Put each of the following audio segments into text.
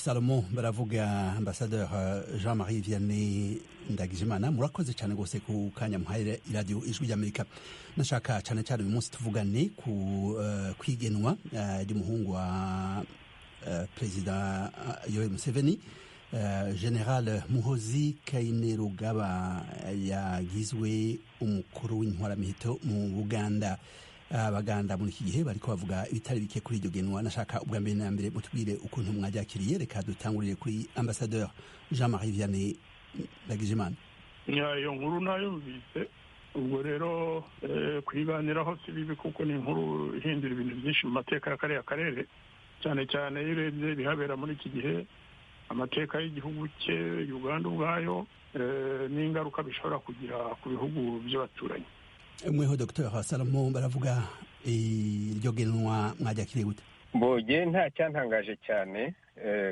Salomo Baravuga, Ambassadeur Jean-Marie Vianney Ndagijimana, murakoze cyane rwose ku kanya muhaye Iradiyo Ijwi ry'Amerika. Nashaka cyane cyane uyu munsi tuvugane ku kwigenwa ry'umuhungu wa Perezida Yoweri Museveni, General Muhozi Kainerugaba, yagizwe umukuru w'intwaramiheto mu Buganda. Abaganda muri iki gihe bariko bavuga ibitari bike kuri iryo genwa. Nashaka ubwa mbere na mbere mutubwire ukuntu mwaryakiriye. Reka dutangurire kuri Ambassadeur Jean-Marie Vianney Ndagijimana. Iyo nkuru nayumvise. Ubwo rero kuyiganiraho si bibi, kuko ni inkuru ihindura ibintu byinshi mu mateka ya kariya karere, cyane cyane iyo urebye ibihabera muri iki gihe, amateka y'igihugu cye Uganda ubwayo, n'ingaruka bishobora kugira ku bihugu by'abaturanyi. Mweho, Dr Salomo Baravuga, iryo genwa mwaryakiriye gute? Boge, nta cyantangaje cyane,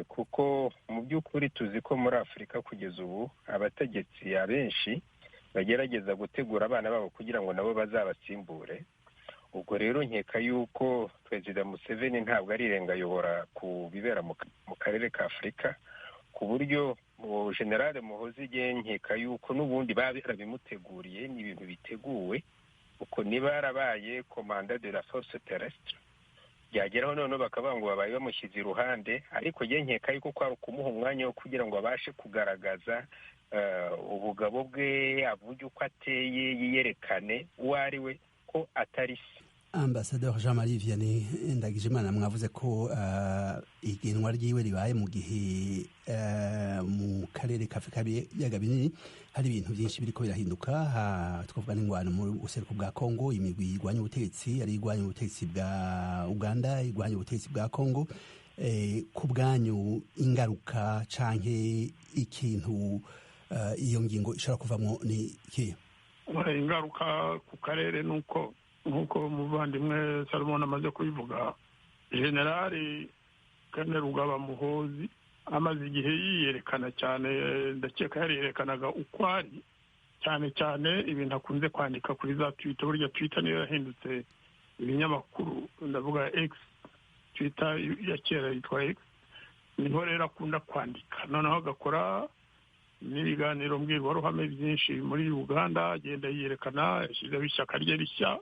kuko mu by'ukuri tuzi ko muri Afurika kugeza ubu abategetsi abenshi bagerageza gutegura abana babo kugira ngo nabo bazabasimbure. Ubwo rero nkeka yuko Perezida Museveni ntabwo arirenga ayobora ku bibera mu karere ka Afurika, ku buryo Generale Muhozi, nkeka yuko n'ubundi barabimuteguriye, ni ibintu biteguwe, uko niba yarabaye commandant de la force terrestre, byageraho noneho bakavuga ngo babaye bamushyize iruhande. Ariko njye nkeka yuko kwari ukumuha umwanya wo kugira ngo abashe kugaragaza ubugabo bwe, avuge uko ateye, yiyerekane uwo ari we, ko atari se. Ambassadeur Jean Marie Vianney Ndagijimana, mwavuze ko igenwa ryiwe ribaye mu gihe mu karere ka Afurika ibiyaga binini hari ibintu byinshi biriko birahinduka. Twavuga n'ingwano mu buseruko bwa Kongo, imigwi igwanya ubutegetsi, ari igwanya ubutegetsi bwa Uganda, igwanya ubutegetsi bwa Kongo. Ku bwanyu, ingaruka canke ikintu iyo ngingo ishobora kuvamwo ni ikihe? Ingaruka ku karere ni uko, nk'uko umuvandimwe Salomon amaze kubivuga, Generali Kainerugaba Muhozi amaze igihe yiyerekana cyane. Ndakeka yariyerekanaga uko ari, cyane cyane ibintu akunze kwandika kuri za Twitter. Burya Twitter niyo yahindutse ibinyamakuru, ndavuga X, Twitter ya kera yitwa X. Niho rero akunda kwandika, noneho agakora n'ibiganiro mbwirwaruhame byinshi muri Uganda, agenda yiyerekana. Yashyizeho ishyaka rye rishya.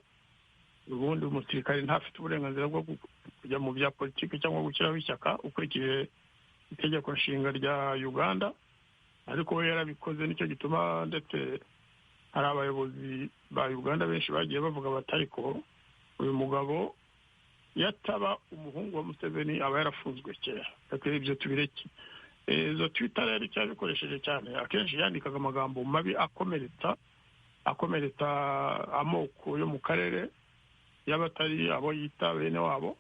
Ubundi umusirikare ntafite uburenganzira bwo kujya mu bya politiki cyangwa gushyiraho ishyaka ukurikije itegeko nshinga rya Uganda, ariko we yarabikoze. Nicyo gituma ndetse hari abayobozi ba Uganda benshi bagiye bavuga bati: "Ariko uyu mugabo yataba umuhungu wa Museveni aba yarafunzwe kera." Reka ibyo tubireke. Izo Twitter rero icyo yabikoresheje cyane, akenshi yandikaga amagambo mabi akomeretsa amoko yo mu karere y'abatari abo yita bene wabo,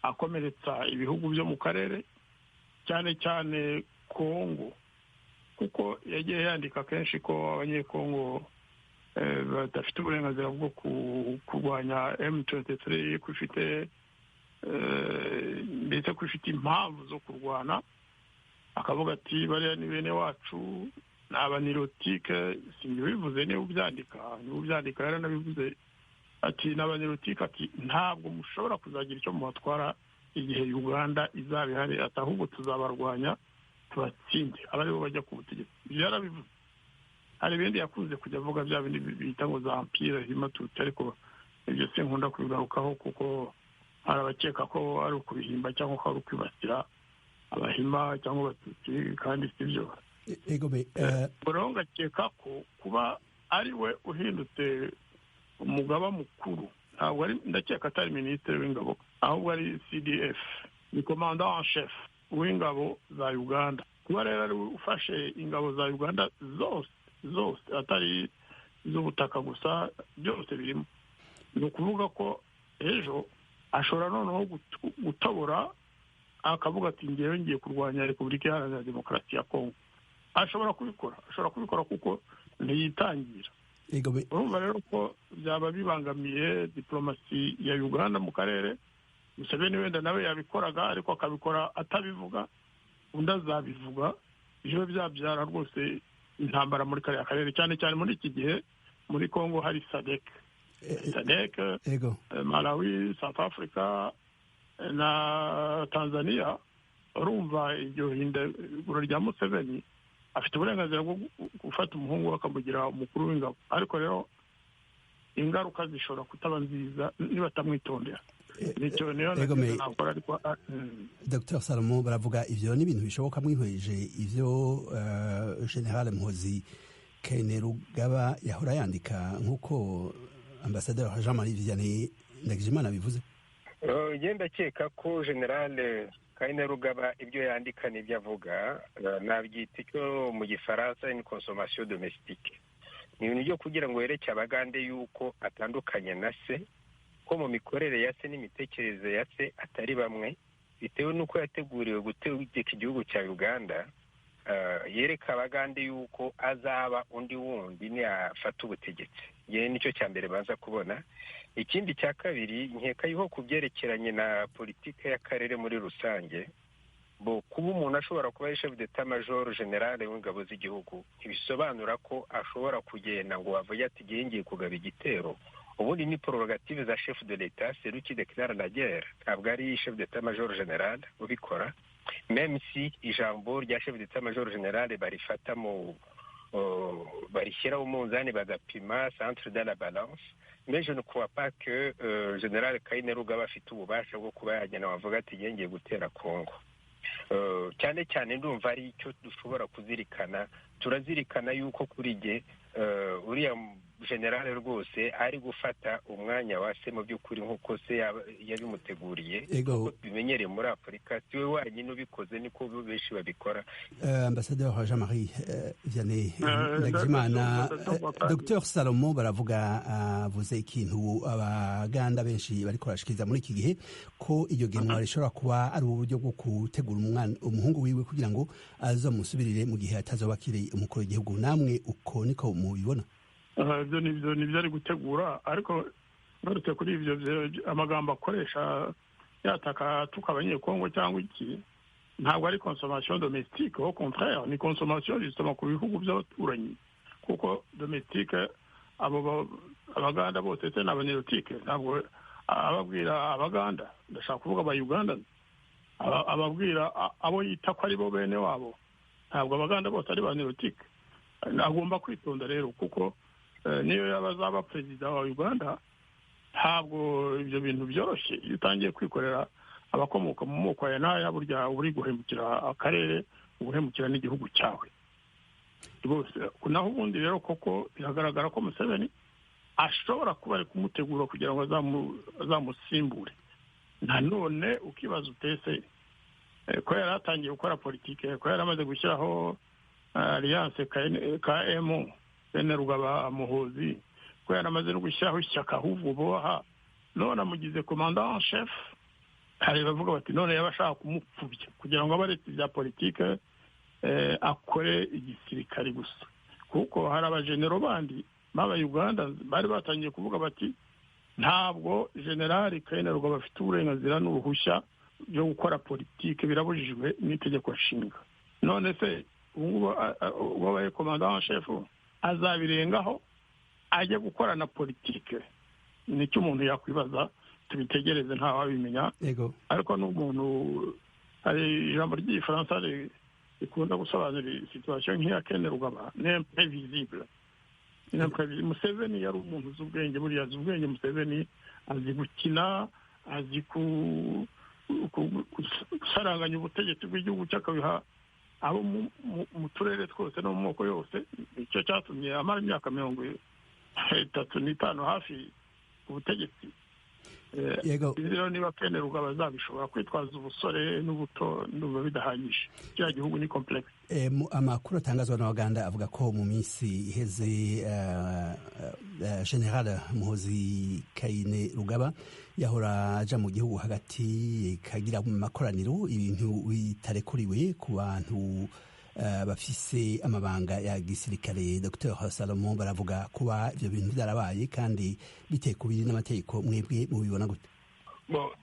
akomeretsa ibihugu byo mu karere, cyane cyane Kongo, kuko yagiye yandika kenshi ko Abanyekongo badafite uburenganzira bwo kurwanya M23, ko ifite ndetse ko ifite impamvu zo kurwana. Akavuga ati: "Bariya ni bene wacu, ni Abanirotike." Sinjye ubivuze, niba ubyandika, niba ubyandika. Yaranabivuze ati: "Ni Abanirotike," ati: "Ntabwo mushobora kuzagira icyo mubatwara igihe Uganda izaba ihari," ati: "Ahubwo tuzabarwanya tubatsinde, aba aribo bajya ku butegetsi." Ibyo yarabivuze. Hari ibindi yakunze kujya avuga, bya bindi bita ngo za empire Hima-Tutsi, ariko ibyo sinkunda kubigarukaho, kuko hari abakeka ko ari ukubihimba cyangwa ko ari ukwibasira Abahima cyangwa Abatutsi, kandi si byo. Rero ngakeka ko kuba ari we uhindutse umugaba mukuru, ntabwo ari, ndakeka atari minisitiri w'ingabo, ahubwo ari CDF, ni commandant en chef w'ingabo za Uganda. Kuba rero ari we ufashe ingabo za Uganda zose zose, atari iz'ubutaka gusa, byose birimo, ni ukuvuga ko ejo ashobora noneho gutobora akavuga ati: "Ngewe ngiye kurwanya Repubulika Iharanira Demokarasi ya Kongo." Ashobora kubikora, ashobora kubikora, kuko ntiyitangira. Urumva rero ko byaba bibangamiye diplomasi ya Uganda mu karere. Museveni wenda nawe yabikoraga, ariko akabikora atabivuga. Undi azabivuga, bibe byabyara rwose intambara muri kariya karere, cyane cyane muri iki gihe muri Congo hari SADC, SADC, Malawi, South Africa na Tanzania. Urumva iryo hindagura rya Museveni, afite uburenganzira bwo gufata umuhungu we akamugira umukuru w'ingabo, ariko rero ingaruka zishobora kutaba nziza nibatamwitondera. Nicyo niyo nakora, ariko Dr Salomo baravuga, ivyo ni ibintu bishoboka mwihweje ivyo General Muhozi Kainerugaba yahora yandika, nk'uko Ambassadeur Jean Marie Vianney Ndagijimana bivuze? Ngenda akeka ko General Kainerugaba ibyo yandika n'ibyo avuga nabyita icyo mu Gifaransa ni consommation domestique. Ni ibintu byo kugira ngo yereke Abagande yuko atandukanye na se, ko mu mikorere ya se n'imitekerereze ya se atari bamwe, bitewe n'uko yateguriwe gutegeka igihugu cya Uganda. Yereka Abagande yuko azaba undi wundi niyafata ubutegetsi. Yewe, nicyo cya mbere baza kubona. Ikindi cya kabiri, nkeka yuko ku byerekeranye na politiki y'akarere muri rusange, bo kuba umuntu ashobora kuba ari chef d'état major général w'ingabo z'igihugu ntibisobanura ko ashobora kugenda ngo avuge ati: "Igihe ngiye kugaba igitero." Ubundi ni prérogative za chef de l'État, c'est lui qui déclare la guerre, ntabwo ari chef d'état major général ubikora, même si ijambo rya chef d'état major général barifata mu barishyiraho umunzani bagapima, centre de la balance, mais je ne crois pas que Général Kainerugaba afite ububasha bwo kuba yagenda wavuga ati: "Ngiye gutera Congo." Cyane cyane ndumva ari icyo dushobora kuzirikana. Turazirikana yuko kuri jye uriya generale rwose ari gufata umwanya wa se mu by'ukuri, nk'uko se yabimuteguriye, nk'uko tubimenyereye muri Afurika. Si we wenyine ubikoze, niko benshi babikora. Ambasaderi Jean Marie Vianney Ndagijimana, Dr Salomo baravuga avuze ikintu Abaganda benshi bariko barashikiriza muri iki gihe, ko iryo genwa rishobora kuba ari uburyo bwo gutegura umwana, umuhungu wiwe, kugira ngo azamusubirire mu gihe atazoba akiri umukuru w'igihugu. Namwe uko niko mubibona? Ibyo nibyo, nibyo ari gutegura, ariko ngarutse kuri ibyo, amagambo akoresha yataka atuka Abanyekongo cyangwa iki, ntabwo ari consommation domestique, au contraire, ni consommation justement ku bihugu by'abaturanyi, kuko domestique abo Abaganda bose se ni Abanilotike? Ntabwo ababwira Abaganda, ndashaka kuvuga Abayuganda, ababwira abo yita ko ari bo bene wabo. Ntabwo Abaganda bose ari ba Nilotike. Agomba kwitonda rero, kuko niyo yaba azaba perezida wa Uganda, ntabwo ibyo bintu byoroshye. Iyo utangiye kwikorera abakomoka mu moko aya n'aya, burya uri guhemukira akarere, uguhemukira n'igihugu cyawe rwose. Naho ubundi rero koko biragaragara ko Museveni ashobora kuba ari kumutegura kugira ngo azamusimbure. Nanone ukibaza utese ko yari atangiye gukora politiki, ko yari amaze gushyiraho alliance KM bene Rugaba Muhozi, ko yari amaze no gushyiraho ishyaka, ahubwo boha none amugize commandant en chef. Hari bavuga bati none yaba ashaka kumupfubya kugira ngo abe aretse ibya politike, akore igisirikare gusa, kuko hari abajenero bandi b'aba Uganda bari batangiye kuvuga bati: "Ntabwo Generali Kainerugaba bafite uburenganzira n'uruhushya byo gukora politike, birabujijwe n'itegeko nshinga." None se ubu ngubu wabaye commandant en chef azabirengaho ajya gukora na politike? Nicyo umuntu yakwibaza. Tubitegereze, ntawabimenya. Ariko n'umuntu, hari ijambo ry'Igifaransa rikunda gusobanura situation nk'iya Kainerugaba: ni imprévisible. Museveni yari umuntu uzi ubwenge, buriya azi ubwenge. Museveni azi gukina, azi gusaranganya ubutegetsi bw'igihugu cye, akabiha abo mu turere twose no mu moko yose. Nicyo cyatumye amara imyaka 35 hafi ku butegetsi. Rero niba Kainerugaba azabishobora, kwitwaza ubusore n'ubuto ndumva bidahagije. Kiriya gihugu ni complexe. Amakuru atangazwa n'Abaganda avuga ko mu minsi iheze General Muhozi Kayine Rugaba yahora aja mu gihugu hagati kagira mu makoraniro, ibintu bitarekuriwe ku bantu bafise amabanga ya gisirikare. Dr Salomo baravuga, kuba ivyo bintu byarabaye kandi bitekubiri n'amategeko, mwebwe mubibona gute?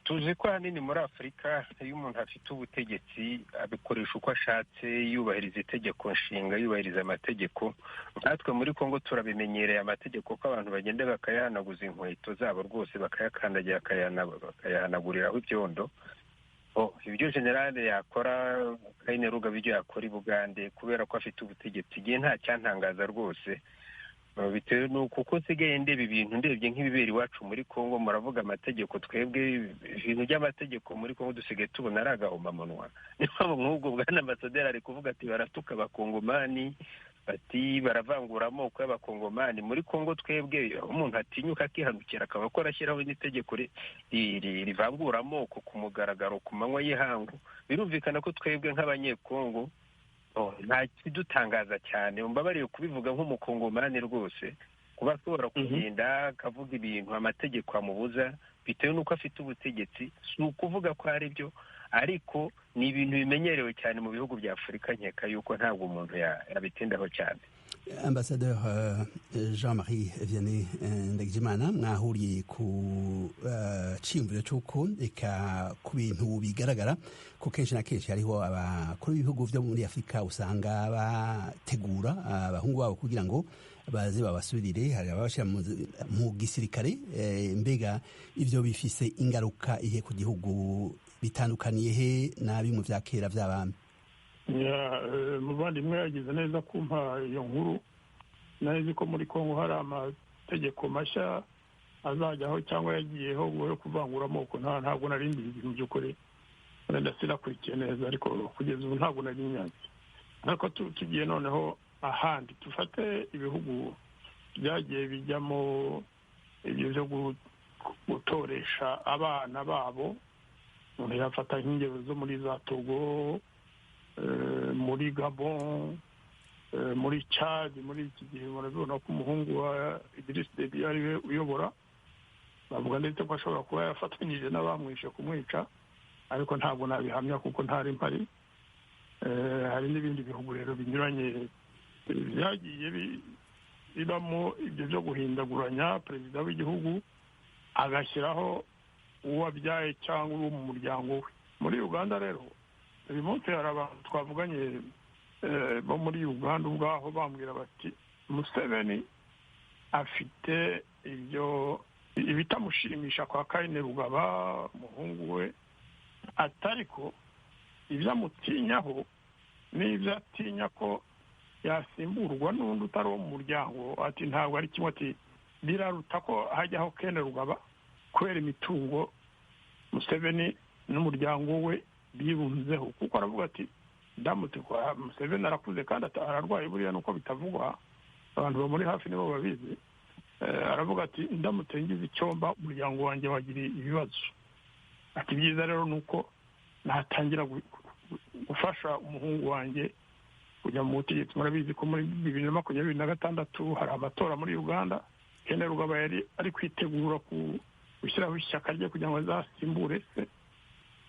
Tuzi ko ahanini muri Afurika iyo umuntu afite ubutegetsi abikoresha uko ashatse, yubahiriza itegeko nshinga, yubahiriza amategeko. Natwe muri Congo turabimenyereye, amategeko ko abantu bagenda bakayahanaguza inkweto zabo rwose, bakayakandagira, bakayahanaguriraho ibyondo. Ibyo generale yakora Kainerugaba, ibyo yakora i Bugande kubera ko afite ubutegetsi, igihe nta cyantangaza rwose, bitewe n'uko uko nsigaye ndeba ibintu, ndebye nk'ibibera iwacu muri Kongo. Muravuga amategeko, twebwe ibintu by'amategeko muri Kongo dusigaye tubona ari agahomamunwa. Niyo mpamvu nk'ubwo bwana ambasaderi ari kuvuga ati baratuka Abakongomani, bati baravangura amoko y'Abakongomani muri Kongo. Twebwe umuntu atinyuka akihanukira akaba ko arashyiraho n'itegeko rivangura amoko ku mugaragaro ku manywa y'ihangu, birumvikana ko twebwe nk'Abanyekongo nta kidutangaza cyane. Mbabariye kubivuga nk'Umukongomani rwose, kuba ashobora kugenda akavuga ibintu amategeko amubuza bitewe n'uko afite ubutegetsi, si ukuvuga ko ari byo, ariko ni ibintu bimenyerewe cyane mu bihugu bya Afurika. Nkeka yuko ntabwo umuntu yabitindaho cyane. Ambasaderi Jean Marie Vianney Ndagijimana, mwahuriye ku ciyumviro cy'uko eka ku bintu bigaragara ko kenshi na kenshi hariho abakuru b'ibihugu byo muri Afurika usanga bategura abahungu babo kugira ngo baze babasubirire, hari ababashyira mu gisirikare. Mbega ibyo bifise ingaruka ihe ku gihugu? Bitandukaniye he na bimwe vya kera vy'abami? Muvandimwe yagize neza kumpa iyo nkuru. Nari ko muri Kongo hari amategeko mashya azajyaho cyangwa yagiyeho yo kuvangura amoko. Ntabwo nari mbizi mu by'ukuri, wenda sinakurikiye neza, ariko kugeza ubu ntabwo nari nyazi. Ariko tugiye noneho ahandi, dufate ibihugu byagiye bijyamo ibyo byo gutoresha abana babo, umuntu yafata nk'ingero zo muri za Togo, muri Gabon, muri Chad. Muri iki gihe murabibona ko umuhungu wa Idriss Deby ari we uyobora. Bavuga ndetse ko ashobora kuba yarafatanyije n'abamwishe kumwica, ariko ntabwo nabihamya kuko ntari mpari. Hari n'ibindi bihugu rero binyuranye byagiye bibamo ibyo byo guhindaguranya perezida w'igihugu, agashyiraho uwo abyaye cyangwa uwo mu muryango we. Muri Uganda rero uyu munsi hari abantu twavuganye bo muri Uganda ubwaho, bambwira bati Museveni afite ibyo ibitamushimisha kwa Kainerugaba umuhungu we, atariko ibyo amutinyaho n'ibyo atinya ko yasimburwa n'undi utari uwo mu muryango, ati ntabwo ari kimwe, ati biraruta ko hajyaho Kainerugaba kubera imitungo Museveni n'umuryango we bibunzeho. Kuko aravuga ati ndamutse kwa Museveni arakuze kandi ararwaye, buriya nuko bitavugwa, abantu bamuri hafi nibo babizi. Aravuga ati ndamutse ngize icyomba umuryango wanjye wagira ibibazo, ati byiza rero ni uko natangira gufasha umuhungu wanjye kujya mu butegetsi. Murabizi ko muri 2026 hari amatora muri Uganda. Kainerugaba yari ari kwitegura gushyiraho ishyaka rye kugira ngo azasimbure se.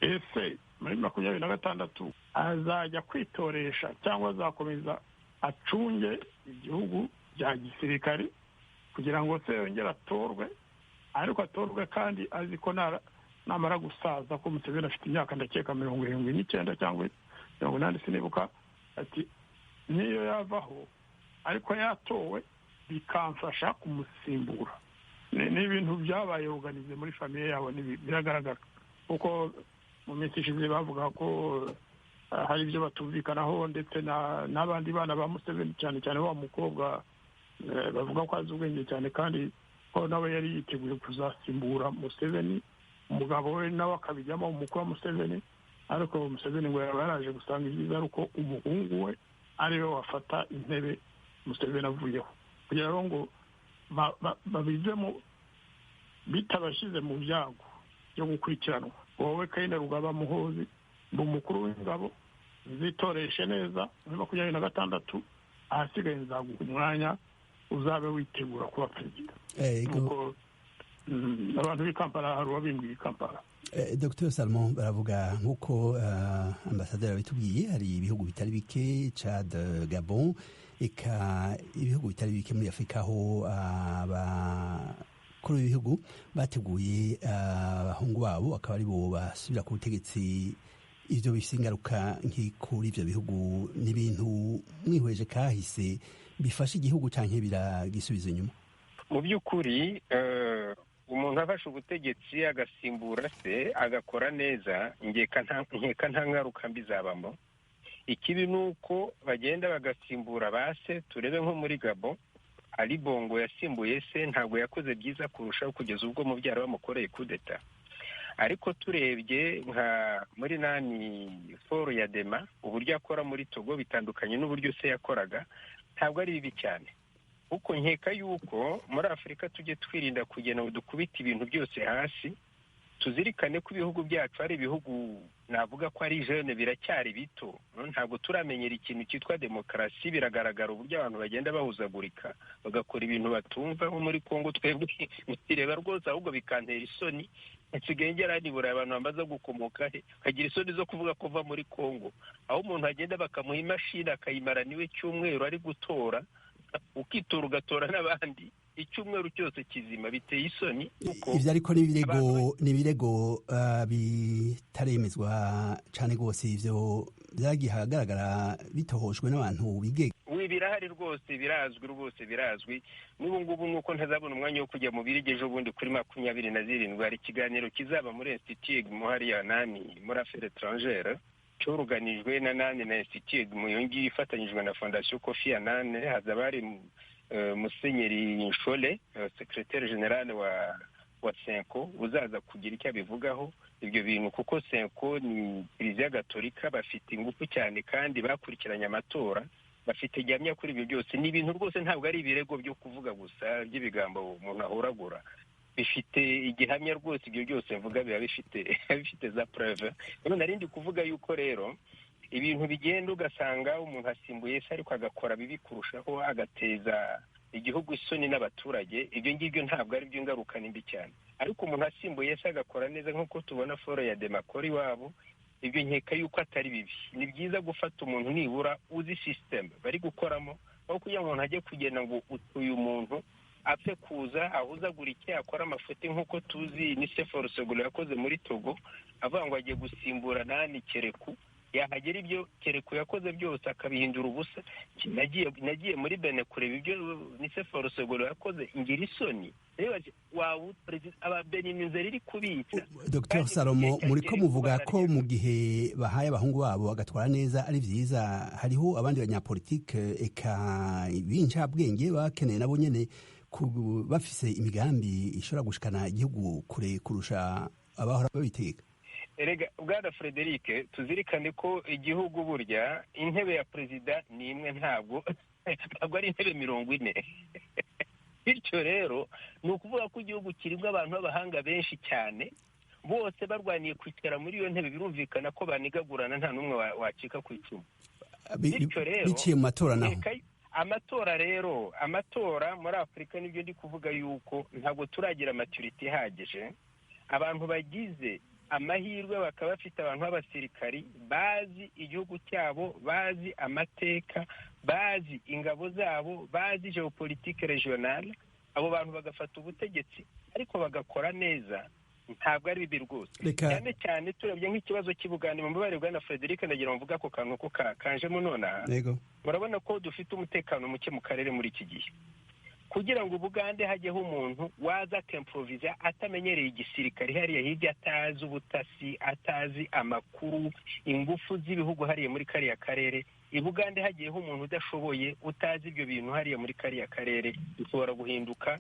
Ese muri 26 azajya kwitoresha cyangwa azakomeza acunge igihugu bya gisirikare kugira ngo se yongere atorwe? Ariko atorwe kandi azi ko namara gusaza, ko Museveni afite imyaka ndakeka 79 cyangwa 80, sinibuka, ati niyo yavaho ariko yatowe bikamfasha kumusimbura. Ni ibintu byabaye organisé muri famille yabo, biragaragara kuko mu minsi ishize bavuga ko hari ibyo batumvikanaho ndetse n'abandi bana ba Museveni, cyane cyane wa mukobwa bavuga ko azi ubwenge cyane kandi ko nawe yari yiteguye kuzasimbura Museveni, umugabo we nawe akabijyamo, umukuru wa Museveni. Ariko Museveni ngo yaba yaraje gusanga ibyiza ari uko umuhungu we ariwe wafata intebe Museveni avuyeho, kugira ngo babivemo bitabashyize mu byago byo gukurikiranwa. Wowe Kainerugaba Muhozi ni umukuru w'ingabo, zitoreshe neza muri 26, ahasigaye nzaguha umwanya uzabe witegura kuba perezida. Nuko abantu b'i Kampala, hari uwabimbwiye i Kampala. Dr Salmon, baravuga nk'uko ambasaderi abitubwiye, hari ibihugu bitari bike, Chad, Gabon, eka ibihugu bitari bike muri Afurika, aho abakuru b'ibihugu bateguye abahungu babo akaba ari bo basubira ku butegetsi. Ibyo bifite ingaruka kuri ibyo bihugu n'ibintu mwihweje kahise, bifasha igihugu cyangwa biragisubiza inyuma? Mu by'ukuri Umuntu afashe ubutegetsi agasimbura se agakora neza, nkeka nta ngaruka mbi zabamo. Ikibi ni uko bagenda bagasimbura ba se. Turebe nko muri Gabon, Ali Bongo yasimbuye se, ntabwo yakoze byiza kurushaho kugeza ubwo mubyara bamukoreye kudeta. Ariko turebye nka muri nani Faure Eyadema, uburyo akora muri Togo bitandukanye n'uburyo se yakoraga, ntabwo ari bibi cyane. Kuko nkeka yuko muri Afurika tujye twirinda kugena ngo dukubite ibintu byose hasi, tuzirikane ko ibihugu byacu ari ibihugu navuga ko ari jeune, biracyari bito, ntabwo turamenyera ikintu cyitwa demokarasi. Biragaragara uburyo abantu bagenda bahuzagurika bagakora ibintu batumva. Nko muri Kongo twebwe ntireba rwose, ahubwo bikantera isoni. Nsigaye ngera nibura abantu bamaze gukomoka he, kagira isoni zo kuvuga ko va muri Kongo, aho umuntu agenda bakamuha imashini akayimara niwe cyumweru ari gutora, ukitora ugatora n'abandi icyumweru cyose kizima. Biteye isoni. Ivyo ariko n'ibirego bitaremezwa cane rwose, ivyo vyagiye ahagaragara bitohojwe n'abantu bigega. Birahari rwose, birazwi rwose, birazwi n'ubu ngubu. Nuko ntazabona umwanya wo kujya mu Birigi. Ejo bundi kuri 27 hari ikiganiro kizaba muri Institut hariya nani muri Affaires étrangères, cyoruganijwe na nani na Institut iyo ngiyo ifatanyijwe na Fondation Kofi Annan. Hazaba hari Musenyeri Nshole, secrétaire général wa CENCO, uzaza kugira icyo abivugaho ibyo bintu, kuko CENCO ni Kiliziya Gatolika, bafite ingufu cyane kandi bakurikiranye amatora, bafite gihamya kuri ibyo byose. Ni ibintu rwose ntabwo ari ibirego byo kuvuga gusa by'ibigambo umuntu ahuragura, bifite igihamya rwose. Ibyo byose mvuga biba bifite za preuve. None narindi kuvuga yuko rero ibintu bigenda ugasanga umuntu asimbuye se ariko agakora bibi kurushaho, agateza igihugu isoni n'abaturage, ibyo ngibyo ntabwo ari byo, ingaruka ni mbi cyane. Ariko umuntu asimbuye se agakora neza nk'uko tubona Faure Eyadema akora iwabo, ibyo nkeka yuko atari bibi. Ni byiza gufata umuntu nibura uzi système bari gukoramo, aho kugira ngo umuntu ajye kugenda ngo uyu muntu apfe kuza ahuzagurike akora amafuti nk'uko tuzi Nicéphore Soglo yakoze muri Togo, avuga ngo agiye gusimbura nani Kerekou, yahagera ibyo Kerekou yakoze byose akabihindura ubusa. Nagiye muri Benin kureba ibyo Nicéphore Soglo yakoze, ngira isoni. Ababenin inzara iri kubica. Dr Salomo, muri ko muvuga ko mu gihe bahaye abahungu babo bagatwara neza ari vyiza, hariho abandi banyapolitike eka b'incabwenge bakeneye nabo nyene bafise imigambi ishobora gushikana igihugu kure kurusha abahora babiteka. Erega bwana Frederic, tuzirikane ko igihugu burya intebe ya perezida ni imwe, ntabwo ari intebe 40. Bityo rero ni ukuvuga ko igihugu kirimo abantu b'abahanga benshi cyane, bose barwaniye kwicara muri iyo ntebe, birumvikana ko banigagurana, nta n'umwe wacika ku icumu. Bityo rero biciye mu matora naho amatora rero, amatora muri Afurika nibyo ndi kuvuga yuko ntabwo turagira maturité ihagije. Abantu bagize amahirwe bakaba bafite abantu b'abasirikari bazi igihugu cyabo, bazi amateka, bazi ingabo zabo, bazi géopolitique régionale, abo bantu bagafata ubutegetsi ariko bagakora neza, ntabwo ari bibi rwose. Cyane cyane turebye nk'ikibazo cy'Ubugande, mu mubare bwana Frederic, ndagira mvuga ako kantu ko kanjemo nonaha. Murabona ko dufite umutekano muke mu karere muri iki gihe. Kugira ngo Ubugande hajyeho umuntu waza akimproviza atamenyereye igisirikare hariya hirya, atazi ubutasi, atazi amakuru, ingufu z'ibihugu hariya muri kariya karere, Ibugande hagiyeho umuntu udashoboye, utazi ibyo bintu hariya muri kariya karere, bishobora guhinduka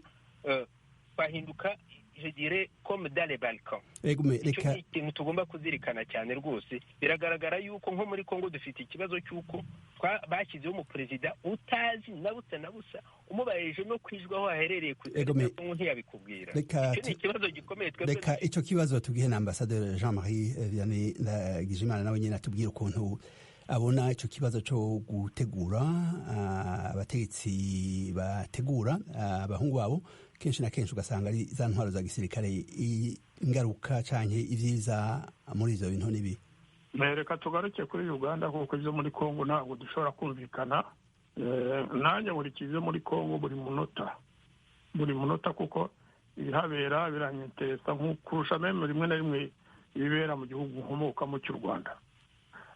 bahinduka je dirais comme dans les Balkans. Icyo ni ikintu tugomba kuzirikana cyane rwose. Biragaragara yuko nko muri Kongo dufite ikibazo cy'uko bashyizeho umuperezida utazi na busa na busa, umubayeje no kwijwa aho aherereye ku Kongo ntiyabikubwira. Icyo ni ikibazo gikomeye. Reka icyo kibazo tugihe na Ambassadeur Jean-Marie Vianney Ndagijimana, nawe nyine atubwira ukuntu abona icyo kibazo cyo gutegura abategetsi bategura abahungu babo, kenshi na kenshi ugasanga ari za ntwaro za gisirikare, ingaruka canke ivyiza muri ivyo bintu nibi. Reka tugaruke kuri Uganda, kuko ibyo muri Kongo ntabwo dushobora kumvikana. Nanjye nkurikiye ibyo muri Kongo buri munota, kuko ibihabera biranyiteresa kurusha même rimwe na rimwe ibibera mu gihugu nkomokamo cy'u Rwanda.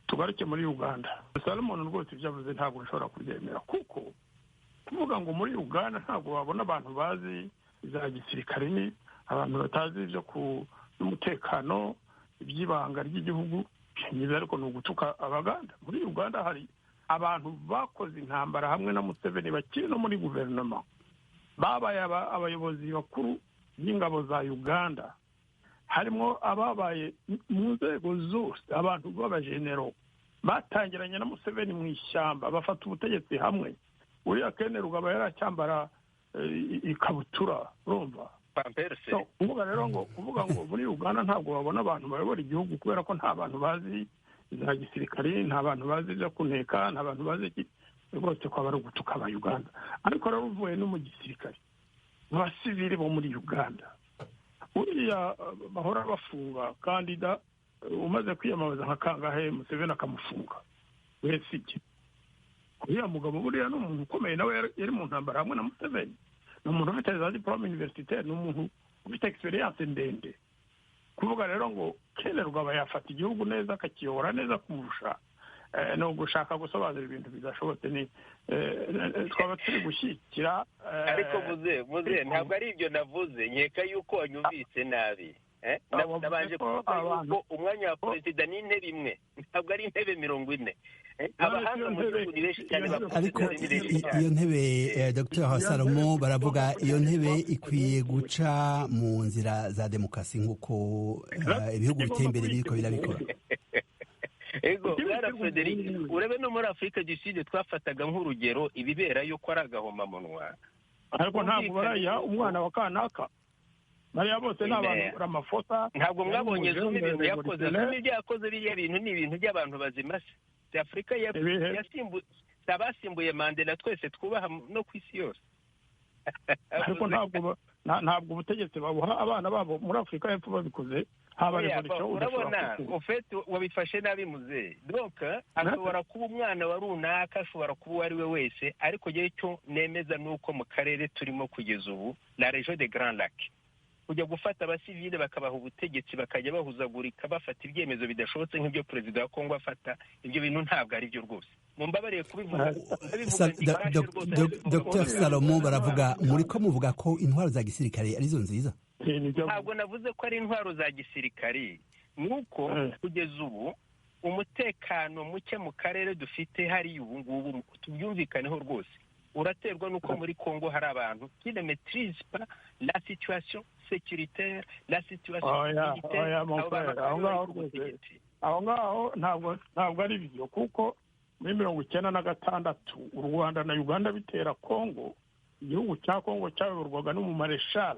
Tugaruke muri Uganda. Salomon rwose ibyo avuze ntabwo nshobora kubyemera, kuko kuvuga ngo muri Uganda ntabwo wabona abantu bazi za gisirikare ni Abantu batazi ibyo ku by'umutekano, iby'ibanga ry'igihugu byiza, ariko ni ugutuka Abaganda. Muri Uganda hari abantu bakoze intambara hamwe na Museveni bakiri no muri guverinoma, babaye abayobozi bakuru b'ingabo za Uganda, harimo ababaye mu nzego zose, abantu b'abajenero batangiranye na Museveni mu ishyamba, bafata ubutegetsi hamwe. Uriya Kene Rugaba yari acyambara ikabutura, urumva? Kuvuga rero ngo, kuvuga ngo muri Uganda ntabwo babona abantu bayobora igihugu kubera ko nta bantu bazi za gisirikare, nta bantu bazi ibyo kuneka, nta bantu bazi iki, rwose kwaba ari ugutuka aba Uganda. Ariko rero uvuye no mu gisirikare, mu basivili bo muri Uganda, uriya bahora bafunga kandida umaze kwiyamamaza nka kangahe, Museveni akamufunga wese iki. Uriya mugabo buriya ni umuntu ukomeye, nawe yari mu ntambara hamwe na Museveni, ni umuntu ufite za diplôme universitaire, ni umuntu ufite expérience ndende. Kuvuga rero ngo Kene Rugaba yafata igihugu neza, akakiyobora neza kumurusha, ni ugushaka gusobanura ibintu bidashobotse, ni twaba turi gushyigikira. Ariko muze, ntabwo ari ibyo navuze. Nkeka yuko wanyumvise nabi. Nabanje kuvuga yuko umwanya wa perezida ni intebe imwe, ntabwo ari intebe 40. Abahanga mu gihugu ni benshi cyane. Ariko iyo ntebe, Dr Salomo, baravuga iyo ntebe ikwiye guca mu nzira za demokarasi nk'uko ibihugu biteye imbere biriko birabikora. Ego, bwana Frederic, urebe no muri Afurika du Sud twafataga nk'urugero, ibiberayo ko ari agahomamunwa. Ariko ntabwo barayiha umwana wa kanaka, bariya bose ni abantu Ramaphosa. Ntabwo mwabonye Zuma ibintu yakoze? Zuma ibyo yakoze, biriya bintu ni ibintu by'abantu bazima se? Afurika abasimbuye Mandela twese twubaha no ku isi yose. Ariko ntabwo ubutegetsi babuha abana babo. Muri Afurika y'Epfo babikoze haba revolution. Urabona, ufite wabifashe nabi muzehe. Donc ashobora kuba umwana wa runaka, ashobora kuba uwo ari we wese, ariko igihe cyo nemeza ni uko mu karere turimo kugeza ubu, la région de Grands Lacs, kujya gufata abasivile bakabaha ubutegetsi, bakajya bahuzagurika, bafata ibyemezo bidashobotse nk'ibyo perezida wa Kongo afata, ibyo bintu ntabwo ari byo rwose, mumbabariye kubivuga. Dr Salomo, baravuga muri ko muvuga ko intwaro za gisirikare arizo nziza. Ntabwo navuze ko ari intwaro za gisirikare, ni uko kugeza ubu umutekano muke mu karere dufite hariya ubu ngubu, tubyumvikaneho rwose, uraterwa n'uko muri Congo hari abantu qui ne maîtrisent pas la situation sécuritaire, la situation militaire. Aho ngaho ntabwo ari byo, kuko muri 96 u Rwanda na Uganda bitera Congo, igihugu cya Congo cyayoborwaga n'umumareshal,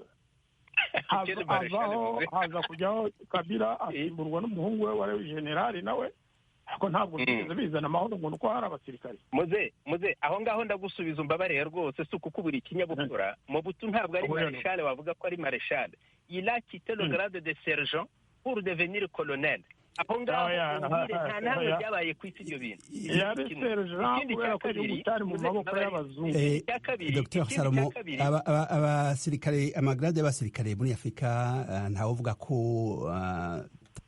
avaho haza kujyaho Kabila, asimburwa n'umuhungu we wari generali nawe, ariko ntabwo bigeze bizana amahoro ngo nuko hari abasirikare. Muze, aho ngaho ndagusubiza, umbabariye rwose, si ukukubura ikinyabupfura. Mobutu ntabwo ari maréchal, wavuga ko ari maréchal. Il a quitté le grade de sergent pour devenir colonel. Aho ngaho nta namwe byabaye ku isi ibyo bintu. Yari sergent kubera ko igihugu cyari mu maboko y'abazungu. Dr Salomo, abasirikare, amagrade y'abasirikare muri Afurika, ntawuvuga ko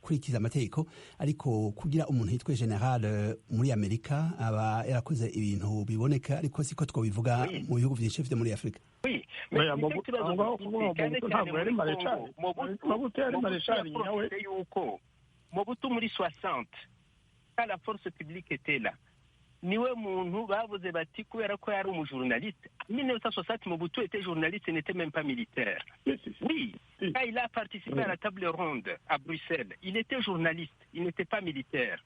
kurikiza amategeko, ariko kugira umuntu yitwe général muri Amerika aba yarakoze ibintu biboneka, ariko siko twobivuga mu bihugu byinshi vyo muri Afurika. Ntabwo yari maréchal, Mobutu yari maréchal nyawe. Yuko Mobutu muri 60, quand la force publique était là, niwe muntu bavuze bati kubera ko yari umujournaliste. 1960, Mobutu était journaliste et n'était même pas militaire. Oui, quand il a participé à la table ronde à Bruxelles, il était journaliste, il n'était pas militaire.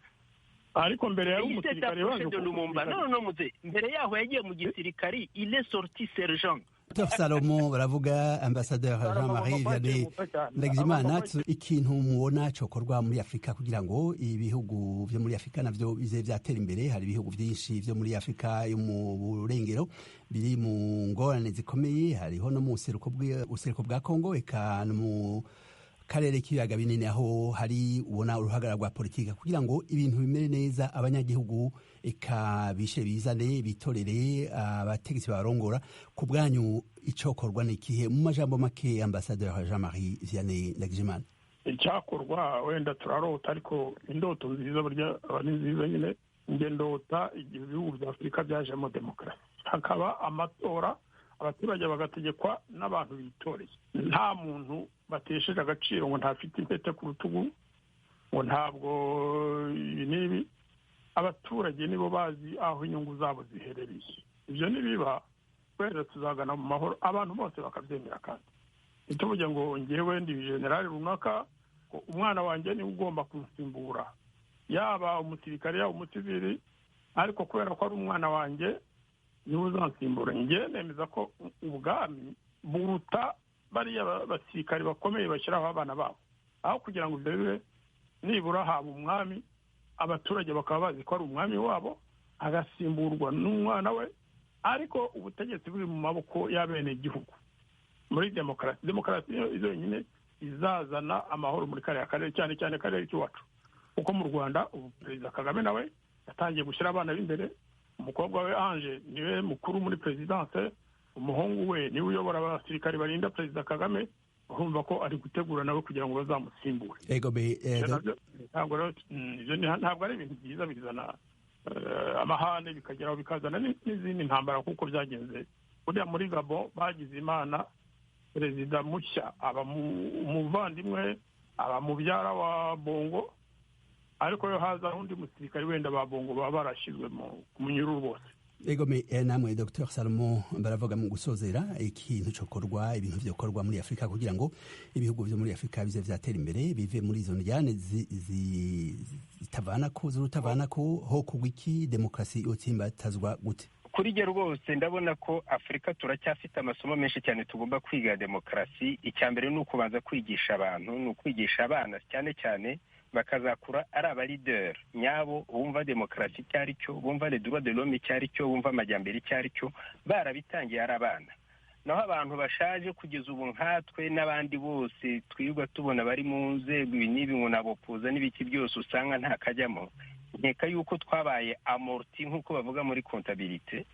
Ariko mbere yari umusirikare. De Lumumba. Non, non, muze, mbere yaho yagiye mu gisirikari, il est sorti sergent. Dr Salomo, baravuga, ambassadeur Jean-Marie Vianney Ndagijimana, ikintu mubona cokorwa muri Afurika kugira ngo ibihugu vyo muri Afurika navyo bize vyatera imbere. Hari ibihugu vyinshi vyo muri Afurika yo mu burengero biri mu ngorane zikomeye, hariho no mu buseruko bwa Congo, eka no mu karere k'ibiyaga binini aho hari ubona uruhagarara rwa politika. Kugira ngo ibintu bimere neza, abanyagihugu eka bishe bizane, bitorere abategetsi barongora, ku bwanyu icokorwa ni ikihe mu majambo make, ambassadeur Jean-Marie Vianney Ndagijimana? Icyakorwa, wenda turarota, ariko indoto nziza burya aba ni nziza nyine. Njye ndota igihe ibihugu bya Afurika byajemo demokarasi, hakaba amatora. Abaturage bagategekwa n'abantu bitoreye, nta muntu batesheje agaciro ngo ntafite impete ku rutugu, ngo ntabwo ibi n'ibi. Abaturage nibo bazi aho inyungu zabo ziherereye. Ibyo nibiba wenda tuzagana mu mahoro, abantu bose bakabyemera. Kandi ntituvuge ngo ngewe ndi generali runaka, umwana wanjye niwe ugomba kunsimbura, yaba umusirikare yaba umusivili, ariko kubera ko ari umwana wanjye niwe uzansimbura. Ngewe nemeza ko ubwami buruta bariya basirikare bakomeye bashyiraho abana babo. Aho kugira ngo ibyo bibe, nibura haba umwami, abaturage bakaba bazi ko ari umwami wabo, agasimburwa n'umwana we, ariko ubutegetsi buri mu maboko y'abenegihugu muri demokarasi. Demokarasi yonyine izazana amahoro muri kariya karere, cyane cyane karere k'iwacu, kuko mu Rwanda ubu Perezida Kagame nawe yatangiye gushyira abana b'imbere. Umukobwa we Ange niwe mukuru muri perezidanse, umuhungu we niwe uyobora abasirikare barinda Perezida Kagame. Urumva ko ari gutegura nawe kugira ngo bazamusimbure. Ntabwo ari ibintu byiza, bizana amahane, bikageraho bikazana n'izindi ntambara, kuko byagenze buriya muri Gabon. Bagize Imana, perezida mushya aba umuvandimwe, aba mubyara wa Bongo, ariko yo haza undi musirikare wenda ba Bongo baba barashyizwe mu munyururu bose. Ego me, namwe Dr Salomo baravuga, mu gusozera, ikintu cokorwa, ibintu vyokorwa muri Afrika kugira ngo ibihugu vyo muri Afrika bize vyatera imbere, bive muri izo njyane zitavanako, z'urutavanako, ho kugwa iki? Demokarasi yotsimbatazwa gute? Kuri jye rwose ndabona ko Afurika turacyafite amasomo menshi cyane tugomba kwiga demokarasi. Icya mbere ni ukubanza kwigisha abantu, ni ukwigisha abana cyane cyane, bakazakura ari abalideri nyabo, bumva demokarasi icyo ari cyo, bumva les droits de l'homme icyo ari cyo, bumva amajyambere icyo ari cyo, barabitangiye ari abana. Naho abantu bashaje kugeza ubu nkatwe n'abandi bose twirirwa tubona bari mu nzego ibi n'ibi ngo nabopuza n'ibiki byose, usanga nta kajyamo. Nkeka yuko twabaye amorti, nk'uko bavuga muri comptabilité.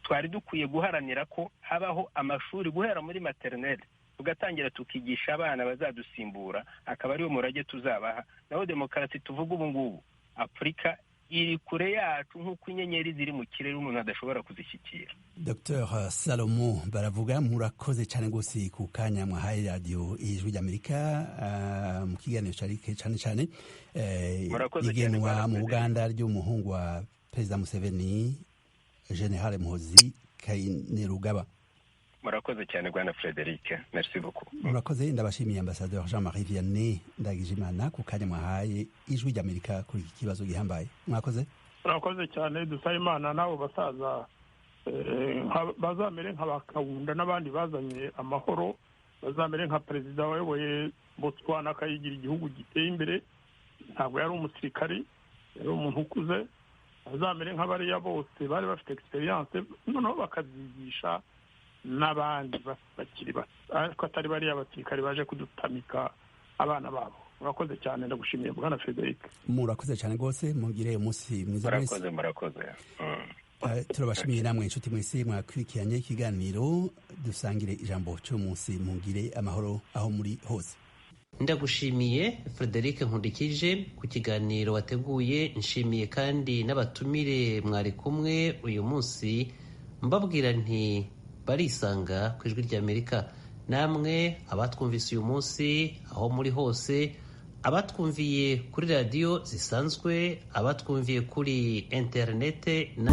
Twari dukwiye guharanira ko habaho amashuri guhera muri maternelle, tugatangira tukigisha abana bazadusimbura, akaba ariwo murage tuzabaha. Naho demokarasi tuvuga ubu ngubu, Afurika iri kure yacu nk'uko inyenyeri ziri mu kirere umuntu adashobora kuzishyikira. Dr Salomo baravuga, murakoze cyane rwose ku kanya mwahaye Radiyo Ijwi ry'Amerika mu kiganiro cyane cyane igenwa mu Buganda ry'umuhungu wa Perezida Museveni, General Muhozi Kainerugaba. Murakoze cyane, bwana Frederic, merci beaucoup. Murakoze. Ndabashimiye, Ambassadeur Jean Marie Vianney Ndagijimana, ku kanya mwahaye Ijwi ry'Amerika kuri iki kibazo gihambaye. Mwakoze. Murakoze cyane. Dusaba Imana n'abo basaza bazamere nka ba Kawunda n'abandi bazanye amahoro, bazamere nka perezida wayoboye Botswana akayigira igihugu giteye imbere. Ntabwo yari umusirikari, yari umuntu ukuze. Bazamere nka bariya bose bari bafite expérience, noneho bakabyigisha n'abandi bakiri bato, ariko atari bariya basirikari baje kudutamika abana babo. Murakoze cyane, ndagushimiye, bwana Frederic. Murakoze cyane rwose, mugire umunsi mwiza mwese. Murakoze, murakoze. Turabashimiye namwe inshuti mwese mwakurikiranye ikiganiro Dusangire Ijambo cy'umunsi. Mugire amahoro aho muri hose. Ndagushimiye, Frederic Nkundikije, ku kiganiro wateguye. Nshimiye kandi n'abatumire mwari kumwe uyu munsi, mbabwira nti barisanga ku Ijwi ry'Amerika. Namwe abatwumvise uyu munsi aho muri hose, abatwumviye kuri radiyo zisanzwe, abatwumviye kuri interinete na